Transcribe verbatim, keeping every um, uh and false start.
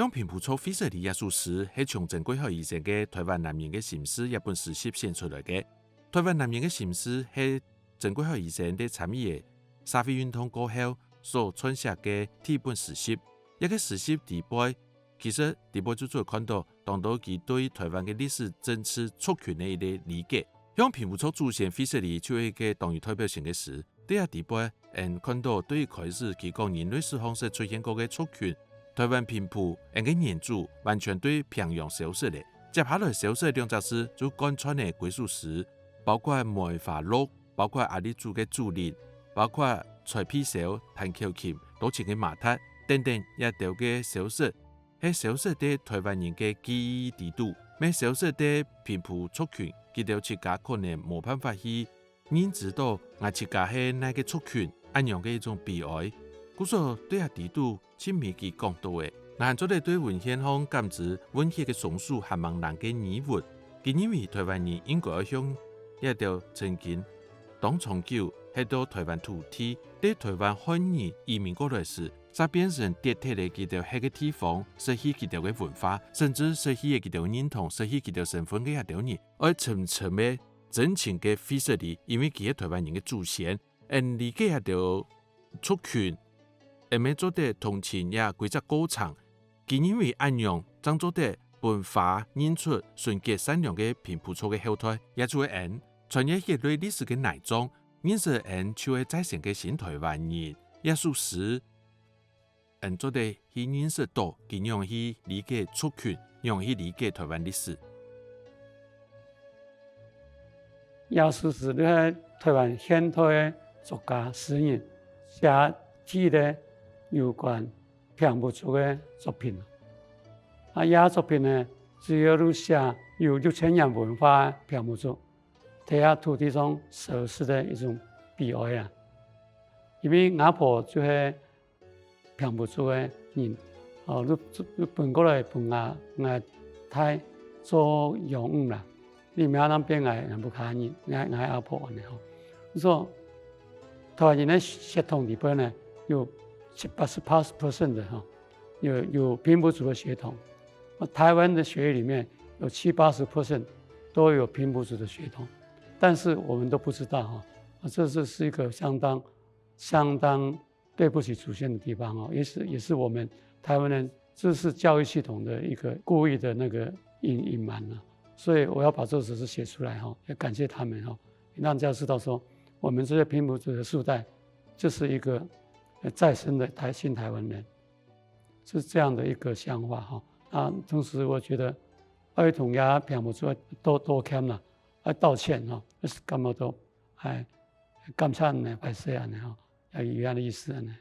像平埔族廢失禮這首詩，係從曾貴海醫生个《臺灣男人个心事》這本詩集選出來个。《臺灣男人个心事》係曾貴海醫生在參與个社會運動過後所撰寫个第一本詩集。這个詩集底背，其實底背就做得看到當多佢對臺灣个歷史、政治、族群个一個理解。像平埔族祖先廢失禮就係一個當有代表性个詩。 在這底背，𫣆看到對一開始佢講人類史項識出現過个族群，臺灣平埔，𫣆个原祖完全對平洋消失了。接下來消失兩隻字就貫穿了歸首詩，包括梅花鹿，包括阿里祖个祖靈，包括吹皮蓆、彈口琴、多情个馬達等等，這兜个消失，係消失在臺灣人个記憶底肚，乜消失在平埔族群，佢兜自家可能無辦法去 認知到𠊎自家係哪個族群，恁樣个一種悲哀。故所對這底肚盡尾佢講到个，𠊎還做得對文獻項感知溫血个雙手還吂冷个餘溫。佢認為臺灣人應該愛向這兜曾經當長久歇到臺灣土地，在臺灣漢人移民過來時，煞變成跌忒了佢兜歇个地方，失去佢兜个文化，甚至失去了佢兜認同，失去佢兜身分个這兜人，愛深深个 真情个廢失禮，因為佢係臺灣人个祖先，𫣆理解這兜族群，𫣆乜做得同情這歸隻過程。佢認為恁樣正做得分花認出純潔善良个平埔族个後代，也就係𫣆，穿越血淚歷史个泥漿，認識𫣆就係再生个新臺灣人。這首詩 𫣆做得去認識到佢仰去理解族群，仰去理解臺灣歷史。這首詩就係臺灣現代个作家詩人寫第一個有關平埔族个作品。啊，這作品呢，主要就寫有六千年文化个平埔族，在這土地上消失个一種悲哀啊。因為吾婆就係 平埔族个人，哦，就，就分過來分𠊎，𠊎大做養女啦。這名南邊𠊎，𠊎屋下人，𠊎，𠊎阿婆恁呢吼。所以，臺灣人个血統裡背呢，有七八十percent个吼，有，有平埔族的血統。那臺灣的血液裡面有七八十percent都有平埔族的血統，但是我們都不知道哈，啊，這是，是一個相當，相當 對不起祖先的地方哦，也是，也是我們臺灣人知識教育系統的一個故意的那個隱，隱瞞啊。所以我要把這首詩寫出來哈，也感謝他們哈，讓大家知道說，我們這些平埔族的世代，就是一個，呃，再生的臺，新臺灣人，是這樣的一個想法哈。啊，同時我覺得，愛同這平埔族多，多道歉啦，愛道歉哈，就是感覺到，哎，感謝恁呢，歹勢恁呢哈。 也有恁个意思恁呢。